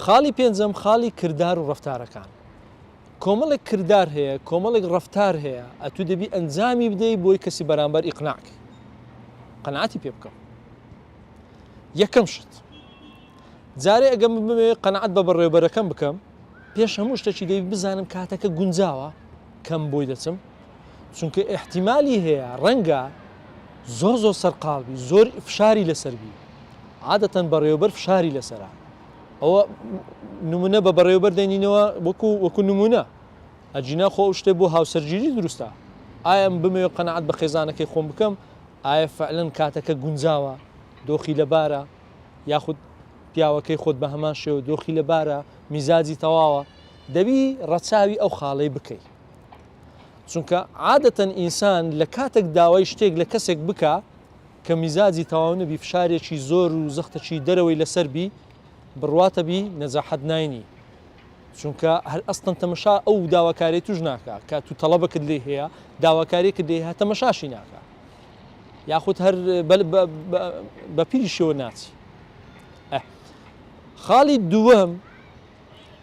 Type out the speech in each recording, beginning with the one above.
خاڵی پێنجەم خاڵی کردار و ڕەفتارەکان. کۆمەڵێک کردار هەیە، کۆمەڵێک ڕەفتار هەیە، ئەتوو دەبی ئەنجامی بدەی بۆی کەسی بەرامبەر ئیقناع کەی. قەناعەتی پێ بکەم. یەکەم شت. جارێ ئەگەر من بمەوێ قەناعەت بە بەڕێوەبەرەکەم بکەم، پێش هەموو شتێکی دەبی بزانم کاتەکە گونجاوە کەم بۆی دەچم، چونکە ئیحتیمالی هەیە ڕەنگە زۆر زۆر سەرقاڵ بی، زۆر فشاری لەسەر بی. عادەتەن بەڕێوەبەر فشاری لەسەرە. ئەوە نمونە بە بەڕێوەبەر دەینینەوە وەکو وەکو نمونە ئەجینا خۆ ئەو شتێ بۆ هاوسەرگیری دروستە ئایا من بمەوێت قەناعەت بە خێزانەکەی خۆم بکەم ئایا فعلەن کاتەکە گونجاوە دۆخی لەبارە یاخود پیاوەکەی خۆت بە هەمان شێوە دۆخی لەبارە میزاجی تەواوە دەبی ڕەچاوی ئەو خاڵەی بکەی چونکە عادەتەن ئینسان لە کاتێک داوای شتێک لە کەسێک بکە کە میزاجی تەواو نەبی فشارێکی زۆر و زەختەکی دەرەوەی لەسەر بی بڕواتە بی نەجاحەت ناینی چونکە هەر ئەستەن تەمەشا ئەو داواکاری توش ناکا کە تو تەڵەبەکت لێ هەیە داواکاریەکت لێ هەیە تەمەشاشی ناکا یاخود هەر بە پیریشەوە ناچی خاڵی دووەم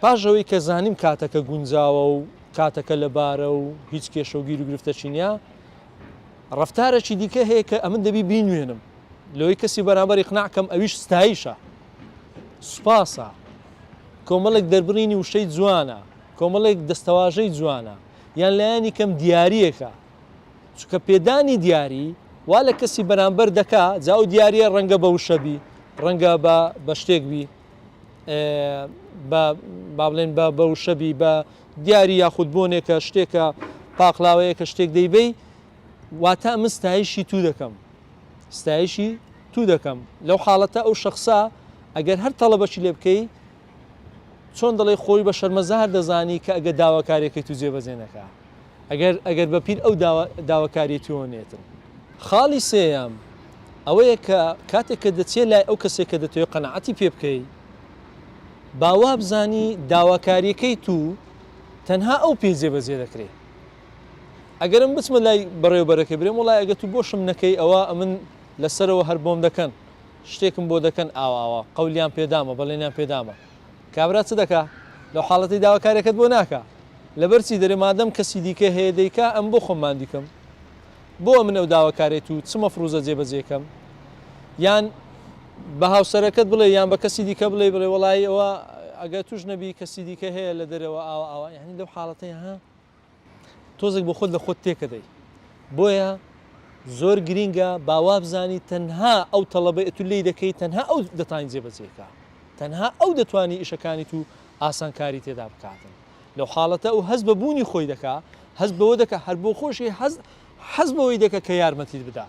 پاش ئەوەی کە زانیم کاتەکە گونجاوە و کاتەکە لەبارە و هیچ کێشە و گیر و گرفتەکی نییە ڕەفتارێکی دیکە هەیە کە ئەمن دەبی بینوێنم لەوەی کەسی بەرامبەر ئیقناع کەم ئەویش ستایشە سوپاسە کۆمەڵێک دەربڕینی وشەی جوانە کۆمەڵێک دەستەواژەی جوانە یان لایەنی کەم دیاریەکە چونکە پێدانی دیاری وا لە کەسی بەرامبەر دەکا جا ئەو دیاریە ڕەنگە بە وشە بی ڕەنگە بە بە شتێک بی بە با بڵێن بە بە وشە بی بە دیاری یاخود بۆنێکە شتێکە پاقلاوەیەکە شتێک دەیبەی واتە من ستایشی تو دەکەم ستایشی تو دەکەم لەو حاڵەتە ئەو شخصە ئەگەر هەر تەڵەبەکی لێ بکەی چۆن دەڵێ خۆی بە شەرمەزار دەزانی کە ئەگە داواکاریەکەی تو جێبەجێ نەکا ئەگەر ئەگەر بە پیر ئەو داواکاریەی تۆ نێتن. خاڵی سێیەم ئەوەیە کە کاتێک کە دەچیە لای ئەو کەسێک کە دەتەوێت قەناعەتی پێ بکەی با وابزانی داواکاریەکەی تو تەنها ئەو پێ جێبەجێ دەکرێ. ئەگەر من بچمە لای بەڕێوەبەرەکەی برێم وەڵای ئەگەر تو بۆشم نەکەی ئەوە ئەمن لەسەرەوە هەر بۆم دەکەن شتێکم بۆ دەکەن ئاوا ئاوا قەولیان پێدامە بەڵێنیان پێدامە کابرا چ دەکا لەو حاڵەتەی داواکاریەکەت بۆ ناکا لەبەر چی دەرێ مادەم کەسی دیکە هەیە دەیکا ئەم بۆ خۆم ماندی کەم بۆ ئەمن ئەو داواکاریەی تو چ مەفروزە جێبەجێ کەم یان بە هاوسەرەکەت بڵێ یان بە کەسی دیکە بڵێ بڵێ وەڵایی ئەوە ئەگەر توش نەبی کەسی دیکە هەیە لە دەرەوە ئاوا ئاوا یعنی لەو حاڵەتەی ها تۆزێک بۆ خۆت لە خۆت تێکەدەی بۆیە زۆر گرینگە با وابزانی تەنها ئەو تەڵەبەی ئەتو لێی دەکەی تەنها ئەو دەتانی جێبەجێکا تەنها ئەو دەتوانی ئیشەکانی تو ئاسانکاری تێدا بکاتن لەو حاڵەتە ئەو هەست بە بوونی خۆی دەکا هەست بەوە دەکا هەر بۆ خۆشی حەز حەز بەوەی دەکا کە یارمەتیت بدا.